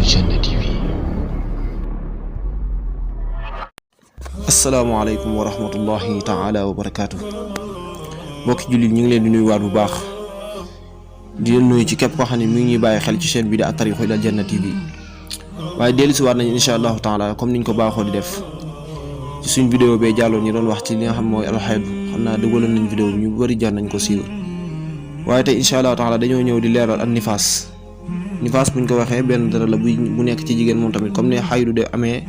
الجنة TV. asalaamaaleykum wa rahmatullahi taala wa barakaatu mbokki jullit ñu ngi leen di nuyuwaat bu baax di leen nuyu ci képp koo xam ne mi ngi ñuy bàyyi xel ci chaîne bi di الطريق إلى الجنة TV waaye dellusiwaat nañu incha allahu taala comme niñ ko baaxoo di def ci suñ vidéo bee jàlloon ñu doon wax ci li nga xam mooy alxaydu xam naa dëggaloon nañ vidéo bi ñu bëri jar nañ ko siiwal waaye tey incha allahu taala dañoo ñëw di leeral ak nifaas buñ ko waxee benn dara la bu nekk ci jigéen moom tamit comme ne xaydu de amee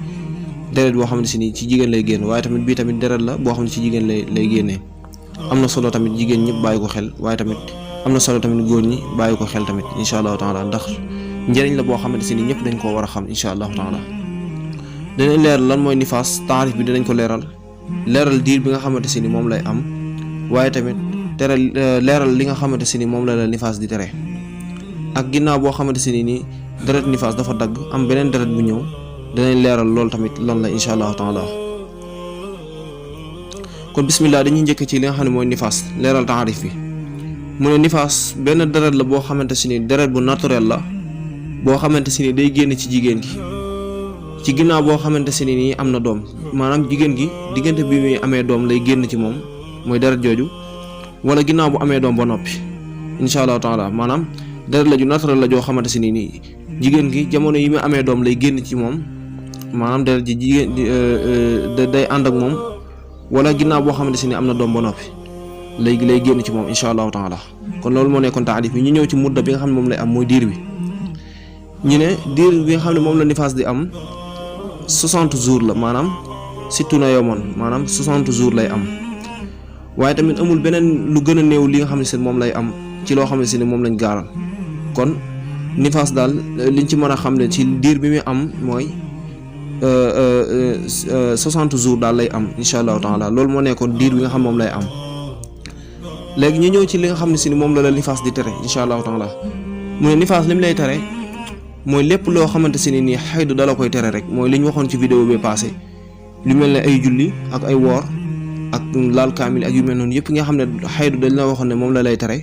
deret boo xam ne si nii ci jigéen lay génn waaye tamit bii tamit deret la boo xam ne ci jigéen lay génnee am na solo tamit jigéen ñëpp bàyyi ko xel waaye tamit am na solo tamit góor ñi bàyyi ko xel tamit incha allahu taala ndax njëriñ la boo xamante si nii ñëpp dañ koo war a xam incha allahu taala dinañ leeral lan mooy nifaas taarif bi dinañ ko leeral diir bi nga xamante si ni moom lay am waaye tamit leeral li nga xamante si ni moom la nifaas di tere ak ginnaaw boo xamante si ni deret nifaas dafa dagg am beneen deret bu ñëw danañ leeral loolu tamit lan la incha allahu taala kon bismillah dañuy njëkk ci li nga xam ne mooy nifaas leeral taarif bi mu ne nifaas benn deret la boo xamante si ni deret bu naturel la boo xamante si ni day génn ci jigéen gi ci ginnaaw boo xamante si ni nii am na doom maanaam jigéen gi diggante bi muy amee doom lay génn ci moom mooy deret jooju wala ginnaaw bu amee doom ba noppi incha allahu taala maanaam deret la ju naturel la joo xamante si ni nii jigéen gi jamono yi muy amee doom lay génn ci moom maanaam deret ji jigéen day ànd ak moom wala ginnaaw boo xamante si ni am na doom ba noppi léegi lay génn ci moom incha allahu taala kon loolu moo nekkoon taarif bi ñu ñëw ci mudda bi nga xam ne moom lay am mooy diir bi ñu ne diir bi nga xam ne moom la nifaas di am 60 jours la maanaam surtout na yomoon maanaam 60 jours lay am waaye tamit amul beneen lu gën a néew li nga xam ne si moom lay am ci loo xam ne si ni moom lañ gaaral kon nifaas daal liñ ci mën a xam ne ci diir bi muy am mooy 60 jours daal lay am incha allahu taala loolu moo nekkoon diir bi nga xam moom lay am léegi ñu ñëw ci li nga xam ne si ni moom la nifaas di tere incha allahu taala mu ne nifaas lim lay tere mooy lépp loo xamante si ni nii xaydu dala koy tere rek mooy li ñu waxoon ci vidéo bi passé lu mel ne ay julli ak ay woor ak laal kaamil ak yu mel noonu yëpp nga xam ne xaydu dañ la waxoon ne moom la lay tere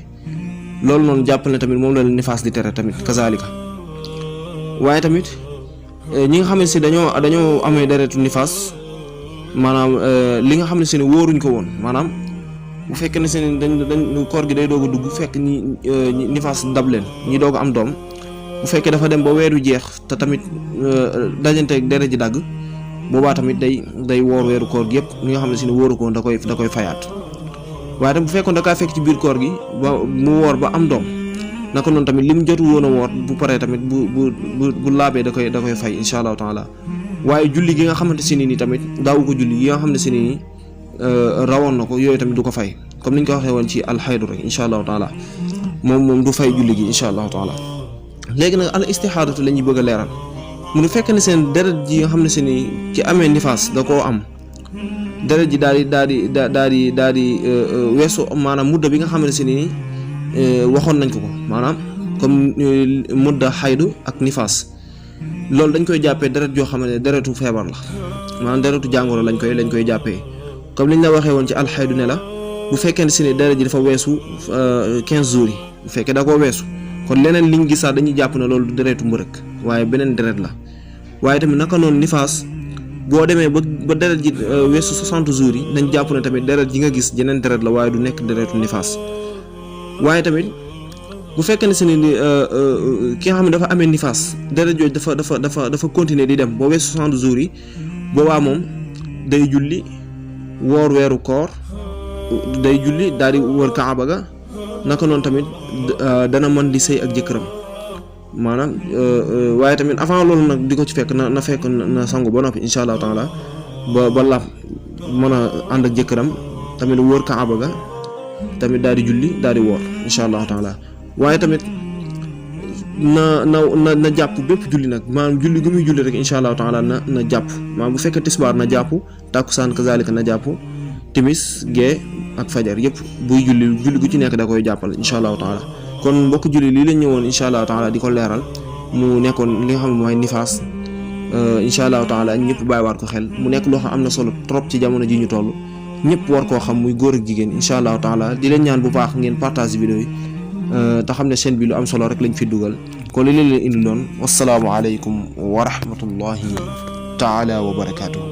loolu noonu jàppal ne tamit moom la nifaas di tere tamit kazalika waaye tamit ñi nga xam ne si dañoo amee deretu nifaas maanaam li nga xam ne si ni wóoruñ ko woon maanaam bu fekkee ne seen dañ koor gi day doog a dugg fekk ñi nifaas dab leen ñi doog a am doom bu fekkee dafa dem ba weeru jeex te tamit dajante deret ji dagg boobaa tamit day woor weeru koor gi yëpp li nga xam ne si ni wóoru ko woon da koy fayaat waaye tam bu fekkoon da kaa fekk ci biir koor gi ba mu woor ba am doom naka noonu tamit li mu jotul woon a woor bu paree tamit bu laabee da koy fay incha allahu taala waaye julli gi nga xamante si ni tamit daawu ko julli yi nga xam ne si ni rawoon na ko yooyu tamit du ko fay comme niñ ko waxee woon ci alxaydu rek incha allahu taala moom du fay julli gi incha allahu taala léegi nag al istixaadatu la ñuy bëgg a leeral mu nu fekk ne seen deret ji nga xam ne si ni ci amee nifaas da koo am deret ji daal di weesu maanaam mudda bi nga xam ne si ni waxoon nañ ko maanaam comme mudda xaydu ak nifaas loolu dañ koy jàppee deret joo xam ne deretu feebar la maanaam deretu jàngoro lañ koy jàppee comme liñ la waxee woon ci alxaydu ne la bu fekkee ne si ni deret ji dafa weesu 15 jours yi bu fekkee da koo weesu kon leneen liñ gisaat dañuy jàpp ne loolu du deretu mbërëk waaye beneen deret la waaye tamit naka noonu nifaas boo demee ba deret ji weesu 60 jours yi nañ jàpp ne tamit deret ji nga gis jeneen deret la waaye du nekk deretu nifaas waaye tamit bu fekkee ne si ni ki nga xam ne dafa amee nifaas deret jooju dafa continuer di dem ba weesu 60 jours yi boobaa moom day julli woor weeru koor day julli daal di wër kaaba ga naka noonu tamit dana mën di sëy ak jëkkëram maanaam waaye tamit avant loolu nag di ko ci fekk na fekk na sangu ba noppi incha allahu taala ba laab mën a ànd ak jëkkëram tamit wër kaaba ga tamit daal di julli daal di woor incha allahu taala waaye tamit na jàpp bépp julli nag maanaam julli gu muy julli rek incha allahu taala na jàpp maanaam bu fekkee tisbaar na jàpp tàkkusaan kazalika na jàpp timis gee ak fajar yëpp buy julli gu ci nekk da koy jàppal incha allahu taala kon mbokk julli lii lañ ñëwoon incha allahu taala di ko leeral mu nekkoon li nga xam ne mooy nifaas incha allahu taala ñëpp bàyyiwaat ko xel mu nekk loo xam am na solo trop ci jamono ji ñu toll ñëpp war koo xam muy góor ak jigéen incha allahu taala di leen ñaan bu baax ngeen partage vidéo yi te xam ne chaîne bi lu am solo rek lañ fi dugal kon li leen indi doon wassalaamu alaykum wa rahmatullahi taala wa barakatuh